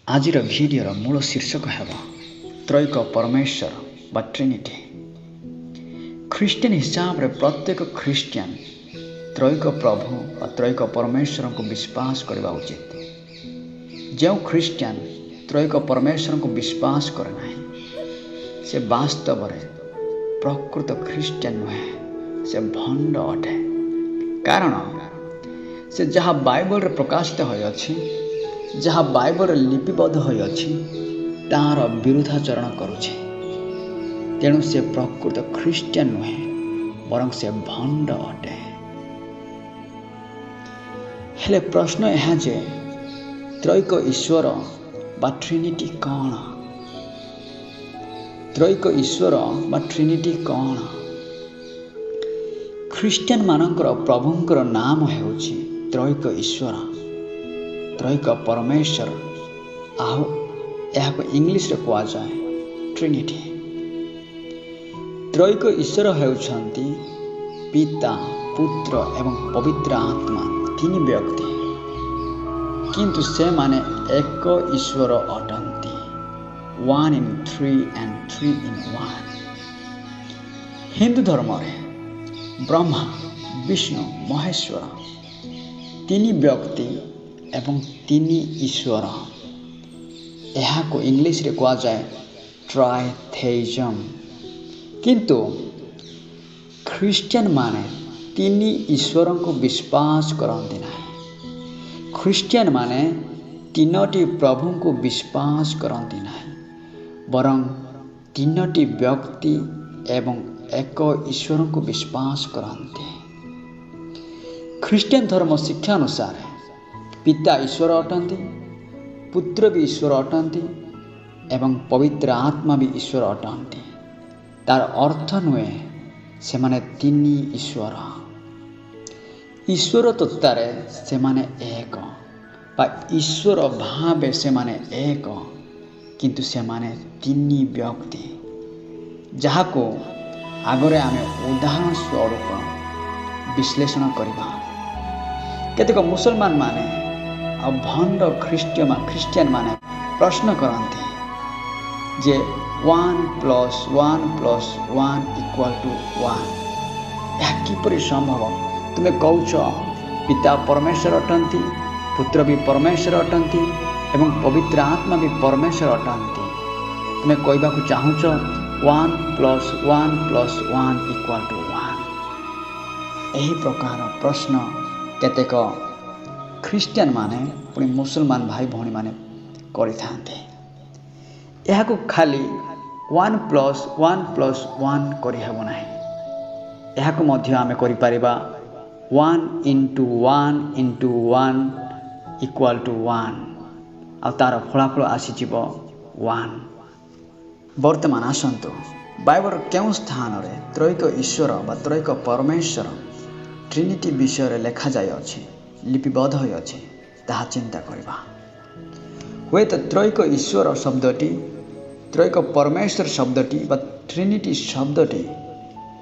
ଆଜିର ଭିଡ଼ିଓର ମୂଳ ଶୀର୍ଷକ ହେବ ତ୍ରୈକ ପରମେଶ୍ୱର ବା ଟ୍ରିନିଟି। ଖ୍ରୀଷ୍ଟିଆନ ହିସାବରେ ପ୍ରତ୍ୟେକ ଖ୍ରୀଷ୍ଟିଆନ ତ୍ରୈକ ପ୍ରଭୁ ବା ତ୍ରୈକ ପରମେଶ୍ୱରଙ୍କୁ ବିଶ୍ୱାସ କରିବା ଉଚିତ। ଯେଉଁ ଖ୍ରୀଷ୍ଟିଆନ ତ୍ରୈକ ପରମେଶ୍ୱରଙ୍କୁ ବିଶ୍ୱାସ କରେ ନାହିଁ, ସେ ବାସ୍ତବରେ ପ୍ରକୃତ ଖ୍ରୀଷ୍ଟିଆନ ନୁହେଁ, ସେ ଭଣ୍ଡ ଅଟେ। କାରଣ ସେ ଯାହା ବାଇବଲରେ ପ୍ରକାଶିତ ହୋଇଅଛି, ଯାହା ବାଇବଲରେ ଲିପିବଦ୍ଧ ହୋଇଅଛି, ତାହାର ବିରୁଦ୍ଧାଚରଣ କରୁଛି। ତେଣୁ ସେ ପ୍ରକୃତ ଖ୍ରୀଷ୍ଟିଆନ ନୁହେଁ, ବରଂ ସେ ଭଣ୍ଡ ଅଟେ। ହେଲେ ପ୍ରଶ୍ନ ଏହା ଯେ ତ୍ରୈକ ଈଶ୍ୱର ବା ଟ୍ରିନିଟି କ'ଣ? ତ୍ରୈକ ଈଶ୍ୱର ବା ଟ୍ରିନିଟି କ'ଣ? ଖ୍ରୀଷ୍ଟିଆନ ମାନଙ୍କର ପ୍ରଭୁଙ୍କର ନାମ ହେଉଛି ତ୍ରୈକ ଈଶ୍ୱର, ତ୍ରୈକ ପରମେଶ୍ୱର। ଆଉ ଏହାକୁ ଇଂଲିଶରେ କୁହାଯାଏ ଟ୍ରିନିଟି। ତ୍ରୈକ ଈଶ୍ୱର ହେଉଛନ୍ତି ପିତା, ପୁତ୍ର ଏବଂ ପବିତ୍ର ଆତ୍ମା, ତିନି ବ୍ୟକ୍ତି, କିନ୍ତୁ ସେମାନେ ଏକ ଈଶ୍ୱର ଅଟନ୍ତି। 1 in 3 and 3 in 1। Hindu ଧର୍ମରେ ବ୍ରହ୍ମା, ବିଷ୍ଣୁ, ମହେଶ୍ୱର ତିନି ବ୍ୟକ୍ତି ଏବଂ ତିନି ଈଶ୍ୱର। ଏହାକୁ ଇଂଲିଶରେ କୁହାଯାଏ ଟ୍ରାଇଥେଇଜମ୍। କିନ୍ତୁ ଖ୍ରୀଷ୍ଟିଆନ ମାନେ ତିନି ଈଶ୍ୱରଙ୍କୁ ବିଶ୍ୱାସ କରନ୍ତି ନାହିଁ। ଖ୍ରୀଷ୍ଟିଆନ ମାନେ ତିନୋଟି ପ୍ରଭୁଙ୍କୁ ବିଶ୍ୱାସ କରନ୍ତି ନାହିଁ, ବରଂ ତିନୋଟି ବ୍ୟକ୍ତି ଏବଂ ଏକ ଈଶ୍ୱରଙ୍କୁ ବିଶ୍ୱାସ କରନ୍ତି। ଖ୍ରୀଷ୍ଟିଆନ ଧର୍ମ ଶିକ୍ଷା ଅନୁସାରେ ପିତା ଈଶ୍ୱର ଅଟନ୍ତି, ପୁତ୍ର ବି ଈଶ୍ୱର ଅଟନ୍ତି ଏବଂ ପବିତ୍ର ଆତ୍ମା ବି ଈଶ୍ୱର ଅଟନ୍ତି। ତାର ଅର୍ଥ ନୁହେଁ ସେମାନେ ତିନି ଈଶ୍ୱର। ଈଶ୍ୱର ତତ୍ତ୍ୱରେ ସେମାନେ ଏକ ବା ଈଶ୍ୱର ଭାବେ ସେମାନେ ଏକ, କିନ୍ତୁ ସେମାନେ ତିନି ବ୍ୟକ୍ତି, ଯାହାକୁ ଆଗରେ ଆମେ ଉଦାହରଣ ସ୍ୱରୂପ ବିଶ୍ଳେଷଣ କରିବା। କେତେକ ମୁସଲମାନ ମାନେ ଆଉ ଭଣ୍ଡ ଖ୍ରୀଷ୍ଟିଆନ ମାନେ ପ୍ରଶ୍ନ କରନ୍ତି ଯେ 1 + 1 + 1 = 1, ଏହା କିପରି ସମ୍ଭବ? ତୁମେ କହୁଛ ପିତା ପରମେଶ୍ୱର ଅଟନ୍ତି, ପୁତ୍ର ବି ପରମେଶ୍ୱର ଅଟନ୍ତି ଏବଂ ପବିତ୍ର ଆତ୍ମା ବି ପରମେଶ୍ୱର ଅଟନ୍ତି। ତୁମେ କହିବାକୁ ଚାହୁଁଛ 1 + 1 + 1 = 1। ଏହି ପ୍ରକାର ପ୍ରଶ୍ନ କେତେକ ଖ୍ରୀଷ୍ଟିଆନ ମାନେ ପୁଣି ମୁସଲମାନ ଭାଇ ଭଉଣୀମାନେ କରିଥାନ୍ତି। ଏହାକୁ ଖାଲି 1 + 1 + 1 କରିହେବ ନାହିଁ। ଏହାକୁ ମଧ୍ୟ ଆମେ କରିପାରିବା 1 × 1 × 1 = 1, ଆଉ ତା'ର ଫଳାଫଳ ଆସିଯିବ 1। ବର୍ତ୍ତମାନ ଆସନ୍ତୁ ବାଇବଲର କେଉଁ ସ୍ଥାନରେ ତ୍ରୈକ ଈଶ୍ୱର ବା ତ୍ରୈକ ପରମେଶ୍ୱର ଟ୍ରିନିଟି ବିଷୟରେ ଲେଖାଯାଇଅଛି, ଲିପିବଦ୍ଧ ହୋଇଅଛି, ତାହା ଚିନ୍ତା କରିବା। ହୁଏତ ତ୍ରୈକ ଈଶ୍ୱର ଶବ୍ଦଟି, ତ୍ରୈକ ପରମେଶ୍ୱର ଶବ୍ଦଟି ବା ଟ୍ରିନିଟି ଶବ୍ଦଟି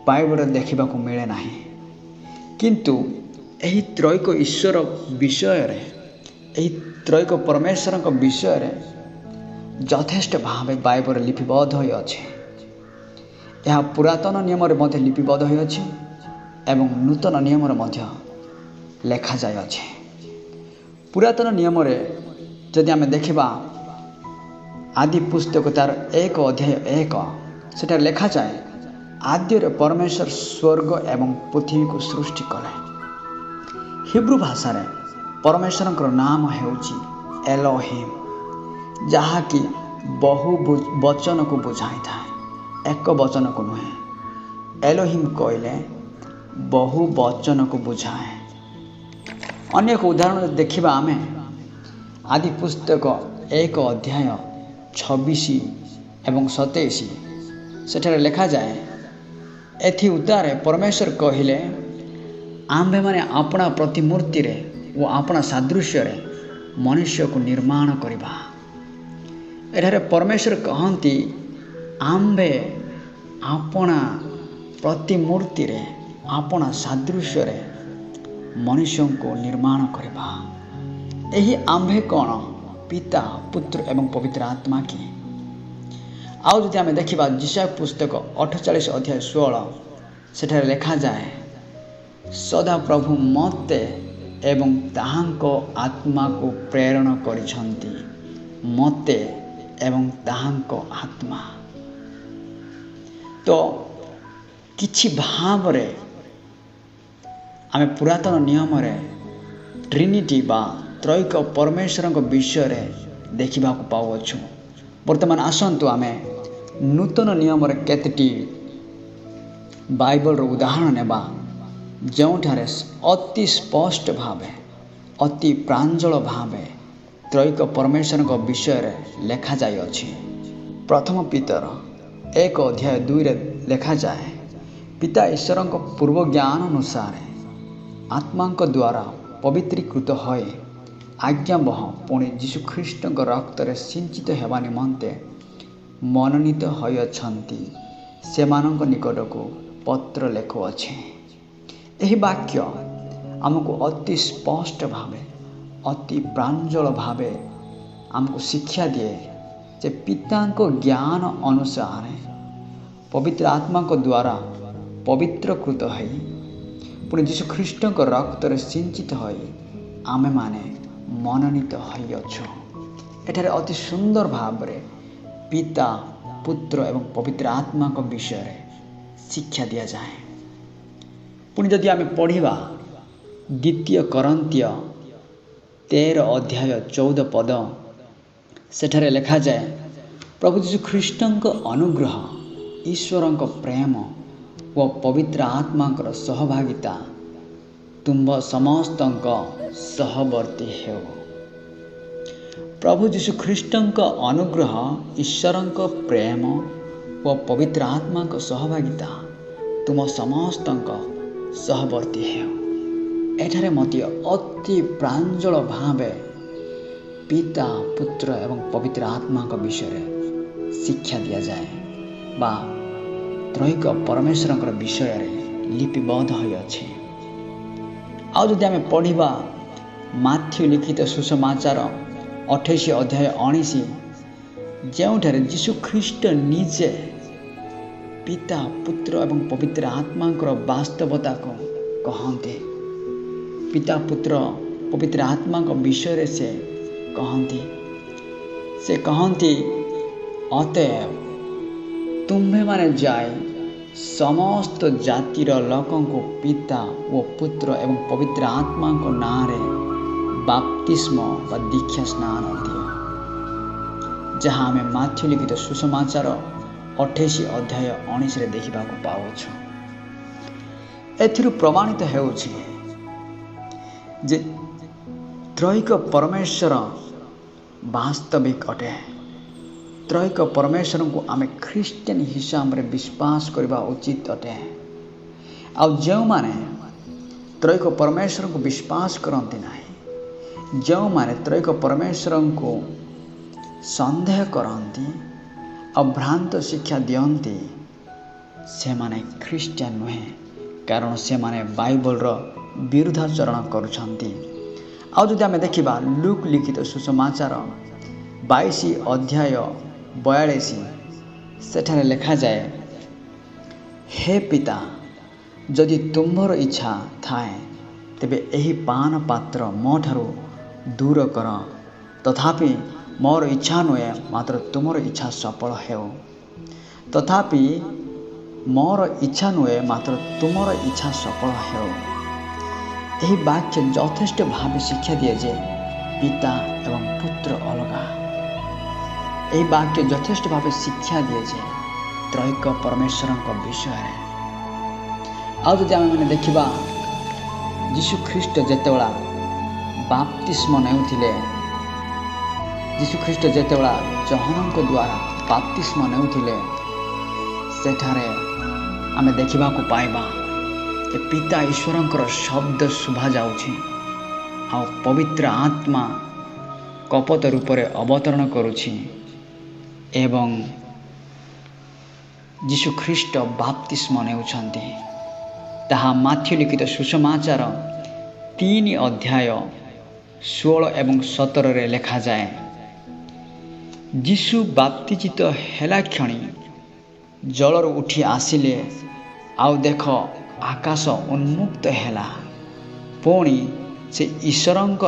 ବାଇବଲରେ ଦେଖିବାକୁ ମିଳେ ନାହିଁ, କିନ୍ତୁ ଏହି ତ୍ରୈକ ଈଶ୍ୱର ବିଷୟରେ, ଏହି ତ୍ରୈକ ପରମେଶ୍ୱରଙ୍କ ବିଷୟରେ ଯଥେଷ୍ଟ ଭାବେ ବାଇବଲରେ ଲିପିବଦ୍ଧ ହୋଇଅଛି। ଏହା ପୁରାତନ ନିୟମରେ ମଧ୍ୟ ଲିପିବଦ୍ଧ ହୋଇଅଛି ଏବଂ ନୂତନ ନିୟମରେ ମଧ୍ୟ ଲେଖାଯାଇଅଛି। ପୁରାତନ ନିୟମରେ ଯଦି ଆମେ ଦେଖିବା ଆଦି ପୁସ୍ତକ ତାର 1 ଅଧ୍ୟାୟ 1, ସେଠାରେ ଲେଖାଯାଏ, ଆଦ୍ୟରେ ପରମେଶ୍ୱର ସ୍ୱର୍ଗ ଏବଂ ପୃଥିବୀକୁ ସୃଷ୍ଟି କଲେ। ହିବ୍ରୁ ଭାଷାରେ ପରମେଶ୍ୱରଙ୍କର ନାମ ହେଉଛି ଏଲୋହିମ୍, ଯାହାକି ବହୁ ବଚନକୁ ବୁଝାଇଥାଏ, ଏକ ବଚନକୁ ନୁହେଁ। ଏଲୋହିମ୍ କହିଲେ ବହୁ ବଚନକୁ ବୁଝାଏ। ଅନ୍ୟ ଏକ ଉଦାହରଣ ଦେଖିବା ଆମେ ଆଦି ପୁସ୍ତକ 1 ଅଧ୍ୟାୟ 26 ଏବଂ 27, ସେଠାରେ ଲେଖାଯାଏ, ଏଥି ଉତ୍ତାରେ ପରମେଶ୍ୱର କହିଲେ, ଆମ୍ଭେମାନେ ଆପଣା ପ୍ରତିମୂର୍ତ୍ତିରେ ଓ ଆପଣା ସାଦୃଶ୍ୟରେ ମନୁଷ୍ୟକୁ ନିର୍ମାଣ କରିବା। ଏଠାରେ ପରମେଶ୍ୱର କହନ୍ତି, ଆମ୍ଭେ ଆପଣା ପ୍ରତିମୂର୍ତ୍ତିରେ ଆପଣା ସାଦୃଶ୍ୟରେ ମନୁଷ୍ୟଙ୍କୁ ନିର୍ମାଣ କରିବା। ଏହି ଆମ୍ଭେ କ'ଣ? ପିତା, ପୁତ୍ର ଏବଂ ପବିତ୍ର ଆତ୍ମା କି? ଆଉ ଯଦି ଆମେ ଦେଖିବା ଯିଶାଇୟ ପୁସ୍ତକ 48 ଅଧ୍ୟାୟ 16, ସେଠାରେ ଲେଖାଯାଏ, ସଦାପ୍ରଭୁ ମୋତେ ଏବଂ ତାହାଙ୍କ ଆତ୍ମାକୁ ପ୍ରେରଣ କରିଛନ୍ତି। ମୋତେ ଏବଂ ତାହାଙ୍କ ଆତ୍ମା। ତ କିଛି ଭାବରେ ଆମେ ପୁରାତନ ନିୟମରେ ଟ୍ରିନିଟି ବା ତ୍ରୈକ ପରମେଶ୍ୱରଙ୍କ ବିଷୟରେ ଦେଖିବାକୁ ପାଉଅଛୁ। ବର୍ତ୍ତମାନ ଆସନ୍ତୁ ଆମେ ନୂତନ ନିୟମରେ କେତୋଟି ବାଇବଲର ଉଦାହରଣ ନେବା, ଯେଉଁଠାରେ ଅତି ସ୍ପଷ୍ଟ ଭାବେ, ଅତି ପ୍ରାଞ୍ଜଳ ଭାବେ ତ୍ରୈକ ପରମେଶ୍ୱରଙ୍କ ବିଷୟରେ ଲେଖାଯାଇଅଛି। ପ୍ରଥମ ପିତର 1 ଅଧ୍ୟାୟ 2ରେ ଲେଖାଯାଏ, ପିତା ଈଶ୍ୱରଙ୍କ ପୂର୍ବ ଜ୍ଞାନ ଅନୁସାରେ ଆତ୍ମାଙ୍କ ଦ୍ୱାରା ପବିତ୍ରୀକୃତ ହୋଇ ଆଜ୍ଞାବହ ପୁଣି ଯୀଶୁଖ୍ରୀଷ୍ଟଙ୍କ ରକ୍ତରେ ସିଞ୍ଚିତ ହେବା ନିମନ୍ତେ ମନୋନୀତ ହୋଇଅଛନ୍ତି, ସେମାନଙ୍କ ନିକଟକୁ ପତ୍ର ଲେଖୁଅଛି। ଏହି ବାକ୍ୟ ଆମକୁ ଅତି ସ୍ପଷ୍ଟ ଭାବେ, ଅତି ପ୍ରାଞ୍ଜଳ ଭାବେ ଆମକୁ ଶିକ୍ଷା ଦିଏ ଯେ ପିତାଙ୍କ ଜ୍ଞାନ ଅନୁସାରେ ପବିତ୍ର ଆତ୍ମାଙ୍କ ଦ୍ୱାରା ପବିତ୍ରକୃତ ହୋଇ ପୁଣି ଯୀଶୁଖ୍ରୀଷ୍ଟଙ୍କ ରକ୍ତରେ ସିଞ୍ଚିତ ହୋଇ ଆମେମାନେ ମନୋନୀତ ହୋଇଅଛୁ। ଏଠାରେ ଅତି ସୁନ୍ଦର ଭାବରେ ପିତା, ପୁତ୍ର ଏବଂ ପବିତ୍ର ଆତ୍ମାଙ୍କ ବିଷୟରେ ଶିକ୍ଷା ଦିଆଯାଏ। ପୁଣି ଯଦି ଆମେ ପଢ଼ିବା ଦ୍ୱିତୀୟ କରିନ୍ଥୀୟ 13 ଅଧ୍ୟାୟ 14 ପଦ, ସେଠାରେ ଲେଖାଯାଏ, ପ୍ରଭୁ ଯୀଶୁ ଖ୍ରୀଷ୍ଟଙ୍କ ଅନୁଗ୍ରହ, ଈଶ୍ୱରଙ୍କ ପ୍ରେମ ଓ ପବିତ୍ର ଆତ୍ମାଙ୍କର ସହଭାଗିତା ତୁମ୍ଭ ସମସ୍ତଙ୍କ ସହବର୍ତ୍ତୀ ହେଉ। ପ୍ରଭୁ ଯୀଶୁ ଖ୍ରୀଷ୍ଟଙ୍କ ଅନୁଗ୍ରହ, ଈଶ୍ୱରଙ୍କ ପ୍ରେମ ଓ ପବିତ୍ର ଆତ୍ମାଙ୍କ ସହଭାଗିତା ତୁମ ସମସ୍ତଙ୍କ ସହବର୍ତ୍ତୀ ହେଉ। ଏଠାରେ ମଧ୍ୟ ଅତି ପ୍ରାଞ୍ଜଳ ଭାବେ ପିତା, ପୁତ୍ର ଏବଂ ପବିତ୍ର ଆତ୍ମାଙ୍କ ବିଷୟରେ ଶିକ୍ଷା ଦିଆଯାଏ ବା ତ୍ରୈକ ପରମେଶ୍ୱରଙ୍କର ବିଷୟରେ ଲିପିବଦ୍ଧ ହୋଇଅଛି। ଆଉ ଯଦି ଆମେ ପଢ଼ିବା ମାଥ୍ୟୁ ଲିଖିତ ସୁସମାଚାର 28 ଅଧ୍ୟାୟ 19, ଯେଉଁଠାରେ ଯୀଶୁଖ୍ରୀଷ୍ଟ ନିଜେ ପିତା, ପୁତ୍ର ଏବଂ ପବିତ୍ର ଆତ୍ମାଙ୍କର ବାସ୍ତବତାକୁ କହନ୍ତି। ପିତା, ପୁତ୍ର, ପବିତ୍ର ଆତ୍ମାଙ୍କ ବିଷୟରେ ସେ କହନ୍ତି। ସେ କହନ୍ତି, ଅତଏବ ତୁମ୍ଭେମାନେ ଯାଇ ସମସ୍ତ ଜାତିର ଲୋକଙ୍କୁ ପିତା ଓ ପୁତ୍ର ଏବଂ ପବିତ୍ର ଆତ୍ମାଙ୍କ ନାଁରେ ବାପ୍ତିସ୍ମ ବା ଦୀକ୍ଷା ସ୍ନାନ ଦିଅ, ଯାହା ଆମେ ମାଥ୍ୟୁ ଲିଖିତ ସୁସମାଚାର 28 ଅଧ୍ୟାୟ 19ରେ ଦେଖିବାକୁ ପାଉଅଛୁ। ଏଥିରୁ ପ୍ରମାଣିତ ହେଉଛି ଯେ ତ୍ରୈକ ପରମେଶ୍ୱର ବାସ୍ତବିକ ଅଟେ। ତ୍ରୈକ ପରମେଶ୍ୱରଙ୍କୁ ଆମେ ଖ୍ରୀଷ୍ଟିଆନ ହିସାବରେ ବିଶ୍ୱାସ କରିବା ଉଚିତ ଅଟେ। ଆଉ ଯେଉଁମାନେ ତ୍ରୈକ ପରମେଶ୍ୱରଙ୍କୁ ବିଶ୍ୱାସ କରନ୍ତି ନାହିଁ, ଯେଉଁମାନେ ତ୍ରୈକ ପରମେଶ୍ୱରଙ୍କୁ ସନ୍ଦେହ କରନ୍ତି ଆଉ ଭ୍ରାନ୍ତ ଶିକ୍ଷା ଦିଅନ୍ତି, ସେମାନେ ଖ୍ରୀଷ୍ଟିଆନ ନୁହେଁ, କାରଣ ସେମାନେ ବାଇବଲର ବିରୁଦ୍ଧାଚରଣ କରୁଛନ୍ତି। ଆଉ ଯଦି ଆମେ ଦେଖିବା ଲୁକ୍ ଲିଖିତ ସୁସମାଚାର 22 ଅଧ୍ୟାୟ 42, ସେଠାରେ ଲେଖାଯାଏ, ହେ ପିତା, ଯଦି ତୁମ୍ଭର ଇଚ୍ଛା ଥାଏ ତେବେ ଏହି ପାନ ପାତ୍ର ମୋ ଠାରୁ ଦୂର କର, ତଥାପି ମୋର ଇଚ୍ଛା ନୁହେଁ, ମାତ୍ର ତୁମର ଇଚ୍ଛା ସଫଳ ହେଉ। ତଥାପି ମୋର ଇଚ୍ଛା ନୁହେଁ, ମାତ୍ର ତୁମର ଇଚ୍ଛା ସଫଳ ହେଉ। ଏହି ବାକ୍ୟ ଯଥେଷ୍ଟ ଭାବେ ଶିକ୍ଷା ଦିଏ ଯେ ପିତା ଏବଂ ପୁତ୍ର ଅଲଗା। ଏହି ବାକ୍ୟ ଯଥେଷ୍ଟ ଭାବେ ଶିକ୍ଷା ଦିଏ ଯେ ତ୍ରୈକ ପରମେଶ୍ୱରଙ୍କ ବିଷୟରେ। ଆଉ ଯଦି ଆମେମାନେ ଦେଖିବା, ଯୀଶୁଖ୍ରୀଷ୍ଟ ଯେତେବେଳେ ବାପ୍ତିସ୍ମ ନେଉଥିଲେ, ଯୀଶୁଖ୍ରୀଷ୍ଟ ଯେତେବେଳେ ଯୋହନଙ୍କ ଦ୍ୱାରା ବାପ୍ତିସ୍ମ ନେଉଥିଲେ, ସେଠାରେ ଆମେ ଦେଖିବାକୁ ପାଇବା ଯେ ପିତା ଈଶ୍ୱରଙ୍କର ଶବ୍ଦ ଶୁଭାଯାଉଛି ଆଉ ପବିତ୍ର ଆତ୍ମା କପୋତ ରୂପରେ ଅବତରଣ କରୁଛି ଏବଂ ଯୀଶୁଖ୍ରୀଷ୍ଟ ବାପ୍ତିସ୍ମ ନେଉଛନ୍ତି। ତାହା ମାଥ୍ୟୁ ଲିଖିତ ସୁସମାଚାର 3 ଅଧ୍ୟାୟ 16 ଏବଂ 17ରେ ଲେଖାଯାଏ। ଯୀଶୁ ବାପ୍ତିଜିତ ହେଲା କ୍ଷଣି ଜଳରୁ ଉଠି ଆସିଲେ, ଆଉ ଦେଖ, ଆକାଶ ଉନ୍ମୁକ୍ତ ହେଲା। ପୁଣି ସେ ଈଶ୍ୱରଙ୍କ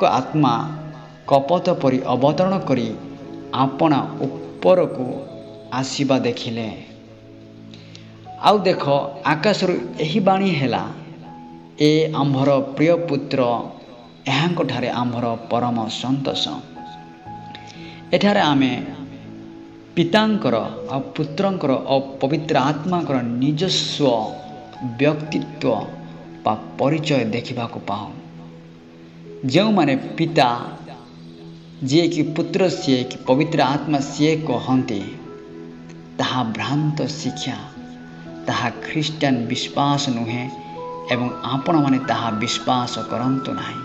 ଆତ୍ମା କପୋତ ପରି ଅବତରଣ କରି ଆପଣା ଉପରକୁ ଆସିବା ଦେଖିଲେ। ଆଉ ଦେଖ, ଆକାଶରୁ ଏହି ବାଣୀ ହେଲା, "ଏ ଆମ୍ଭର ପ୍ରିୟ ପୁତ୍ର, ଏହାଙ୍କଠାରେ ଆମ୍ଭର ପରମ ସନ୍ତୋଷ।" ଏଠାରେ ଆମେ ପିତାଙ୍କର ଆଉ ପୁତ୍ରଙ୍କର ଓ ପବିତ୍ର ଆତ୍ମାଙ୍କର ନିଜସ୍ୱ ବ୍ୟକ୍ତିତ୍ୱ ବା ପରିଚୟ ଦେଖିବାକୁ ପାଉ। ଯେଉଁମାନେ ପିତା ଯିଏକି, ପୁତ୍ର ସିଏ କି, ପବିତ୍ର ଆତ୍ମା ସିଏ କହନ୍ତି, ତାହା ଭ୍ରାନ୍ତ ଶିକ୍ଷା, ତାହା ଖ୍ରୀଷ୍ଟିଆନ ବିଶ୍ୱାସ ନୁହେଁ ଏବଂ ଆପଣମାନେ ତାହା ବିଶ୍ୱାସ କରନ୍ତୁ ନାହିଁ।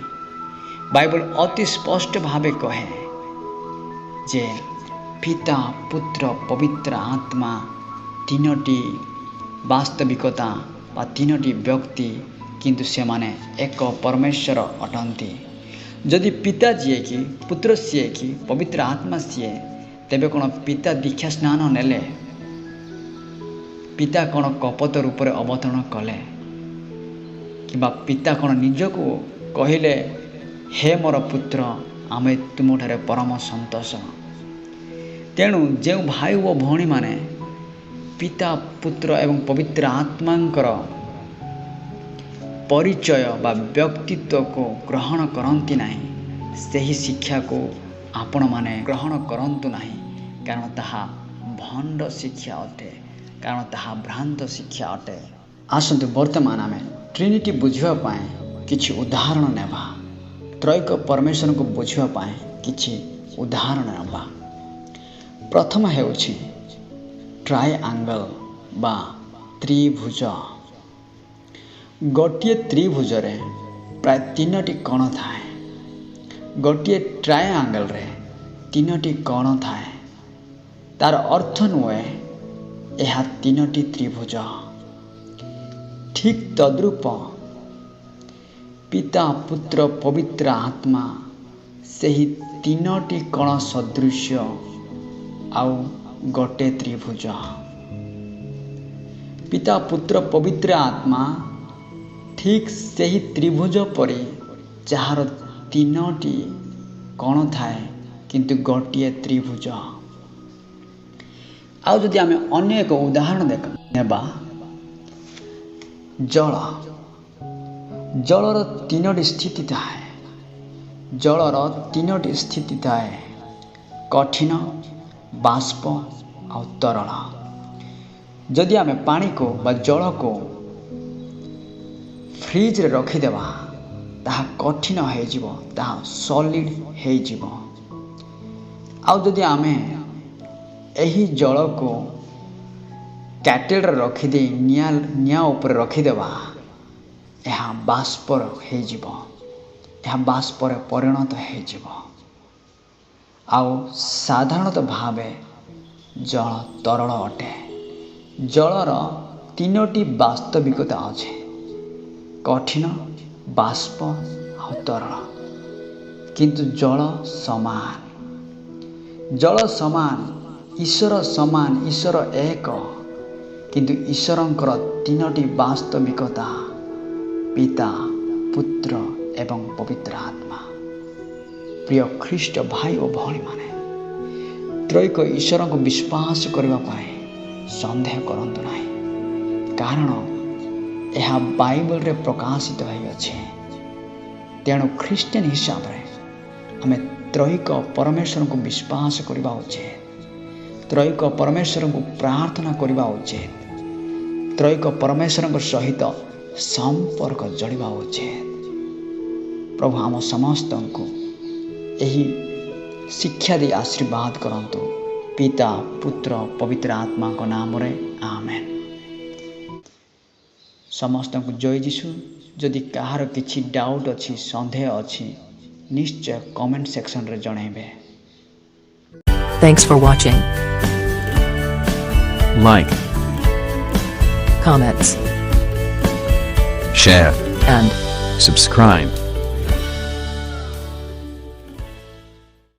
ବାଇବଲ ଅତି ସ୍ପଷ୍ଟ ଭାବେ କହେ ଯେ ପିତା, ପୁତ୍ର, ପବିତ୍ର ଆତ୍ମା ତିନୋଟି ବାସ୍ତବିକତା ବା ତିନୋଟି ବ୍ୟକ୍ତି, କିନ୍ତୁ ସେମାନେ ଏକ ପରମେଶ୍ୱର ଅଟନ୍ତି। ଯଦି ପିତା ଯିଏକି, ପୁତ୍ର ସିଏ କି, ପବିତ୍ର ଆତ୍ମା ସିଏ, ତେବେ କ'ଣ ପିତା ଦୀକ୍ଷା ସ୍ନାନ ନେଲେ? ପିତା କ'ଣ କପୋତ ରୂପରେ ଅବତରଣ କଲେ? କିମ୍ବା ପିତା କ'ଣ ନିଜକୁ କହିଲେ, "ହେ ମୋର ପୁତ୍ର, ଆମେ ତୁମଠାରେ ପରମ ସନ୍ତୋଷ"? ତେଣୁ ଯେଉଁ ଭାଇ ଓ ଭଉଣୀମାନେ ପିତା, ପୁତ୍ର ଏବଂ ପବିତ୍ର ଆତ୍ମାଙ୍କର ପରିଚୟ ବା ବ୍ୟକ୍ତିତ୍ୱକୁ ଗ୍ରହଣ କରନ୍ତି ନାହିଁ, ସେହି ଶିକ୍ଷାକୁ ଆପଣମାନେ ଗ୍ରହଣ କରନ୍ତୁ ନାହିଁ, କାରଣ ତାହା ଭଣ୍ଡ ଶିକ୍ଷା ଅଟେ, କାରଣ ତାହା ଭ୍ରାନ୍ତ ଶିକ୍ଷା ଅଟେ। ଆସନ୍ତୁ, ବର୍ତ୍ତମାନ ଆମେ ଟ୍ରିନିଟି ବୁଝିବା ପାଇଁ କିଛି ଉଦାହରଣ ନେବା। ତ୍ରୈକ ପରମେଶ୍ୱରଙ୍କୁ ବୁଝିବା ପାଇଁ କିଛି ଉଦାହରଣ ନେବା। ପ୍ରଥମ ହେଉଛି ଟ୍ରାଇଆଙ୍ଗଲ ବା ତ୍ରିଭୁଜ। ଗୋଟିଏ ତ୍ରିଭୁଜରେ ପ୍ରାୟ ତିନୋଟି କୋଣ ଥାଏ। ଗୋଟିଏ ଟ୍ରାଇଆଙ୍ଗଲରେ ତିନୋଟି କୋଣ ଥାଏ, ତାର ଅର୍ଥ ନୁହେଁ ଏହା ତିନୋଟି ତ୍ରିଭୁଜ। ଠିକ୍ ତଦ୍ରୂପ ପିତା, ପୁତ୍ର, ପବିତ୍ର ଆତ୍ମା ସେହି ତିନୋଟି କୋଣ ସଦୃଶ୍ୟ ଆଉ ଗୋଟେ ତ୍ରିଭୁଜ। ପିତା, ପୁତ୍ର, ପବିତ୍ର ଆତ୍ମା ଠିକ୍ ସେହି ତ୍ରିଭୁଜ ପରି, ଯାହାର ତିନୋଟି କୋଣ ଥାଏ କିନ୍ତୁ ଗୋଟିଏ ତ୍ରିଭୁଜ। ଆଉ ଯଦି ଆମେ ଅନ୍ୟ ଏକ ଉଦାହରଣ ଦେଖ ନେବା, ଜଳ। ଜଳର ତିନୋଟି ସ୍ଥିତି ଥାଏ। ଜଳର ତିନୋଟି ସ୍ଥିତି ଥାଏ: କଠିନ, ବାଷ୍ପ ଆଉ ତରଳ। ଯଦି ଆମେ ପାଣିକୁ ବା ଜଳକୁ ଫ୍ରିଜରେ ରଖିଦେବା, ତାହା କଠିନ ହେଇଯିବ, ତାହା ସଲିଡ୍ ହେଇଯିବ। ଆଉ ଯଦି ଆମେ ଏହି ଜଳକୁ କ୍ୟାଟେଲରେ ରଖିଦେଇ ନିଆଁ ଉପରେ ରଖିଦେବା, ଏହା ବାଷ୍ପ ହେଇଯିବ, ଏହା ବାଷ୍ପରେ ପରିଣତ ହେଇଯିବ। ଆଉ ସାଧାରଣତଃ ଭାବେ ଜଳ ତରଳ ଅଟେ। ଜଳର ତିନୋଟି ବାସ୍ତବିକତା ଅଛି: କଠିନ, ବାଷ୍ପ ଆଉ ତରଳ। କିନ୍ତୁ ଜଳ ସମାନ। ଜଳ ସମାନ, ଈଶ୍ୱର ସମାନ, ଈଶ୍ୱର ଏକ। କିନ୍ତୁ ଈଶ୍ୱରଙ୍କର ତିନୋଟି ବାସ୍ତବିକତା: ପିତା, ପୁତ୍ର ଏବଂ ପବିତ୍ର ଆତ୍ମା। ପ୍ରିୟ ଖ୍ରୀଷ୍ଟ ଭାଇ ଓ ଭଉଣୀମାନେ, ତ୍ରୈକ ଈଶ୍ୱରଙ୍କୁ ବିଶ୍ୱାସ କରିବା ପାଇଁ ସନ୍ଦେହ କରନ୍ତୁ ନାହିଁ, କାରଣ ଏହା ବାଇବଲରେ ପ୍ରକାଶିତ ହୋଇଅଛି। ତେଣୁ ଖ୍ରୀଷ୍ଟିଆନ ହିସାବରେ ଆମେ ତ୍ରୈକ ପରମେଶ୍ୱରଙ୍କୁ ବିଶ୍ୱାସ କରିବା ଉଚିତ, ତ୍ରୈକ ପରମେଶ୍ୱରଙ୍କୁ ପ୍ରାର୍ଥନା କରିବା ଉଚିତ, ତ୍ରୈକ ପରମେଶ୍ୱରଙ୍କ ସହିତ ସମ୍ପର୍କ ଯୋଡ଼ିବା ଉଚିତ। ପ୍ରଭୁ ଆମ ସମସ୍ତଙ୍କୁ ଏହି ଶିକ୍ଷା ଦେଇ ଆଶୀର୍ବାଦ କରନ୍ତୁ। ପିତା, ପୁତ୍ର, ପବିତ୍ର ଆତ୍ମାଙ୍କ ନାମରେ ଆମେନ୍। ସମସ୍ତଙ୍କୁ ଜୟ ଯୀଶୁ। ଯଦି କାହାର କିଛି ଡାଉଟ୍ ଅଛି, ସନ୍ଦେହ ଅଛି, ନିଶ୍ଚୟ କମେଣ୍ଟ ସେକ୍ସନରେ ଜଣାଇବେ। Thanks for watching. Like, Comments share, and subscribe.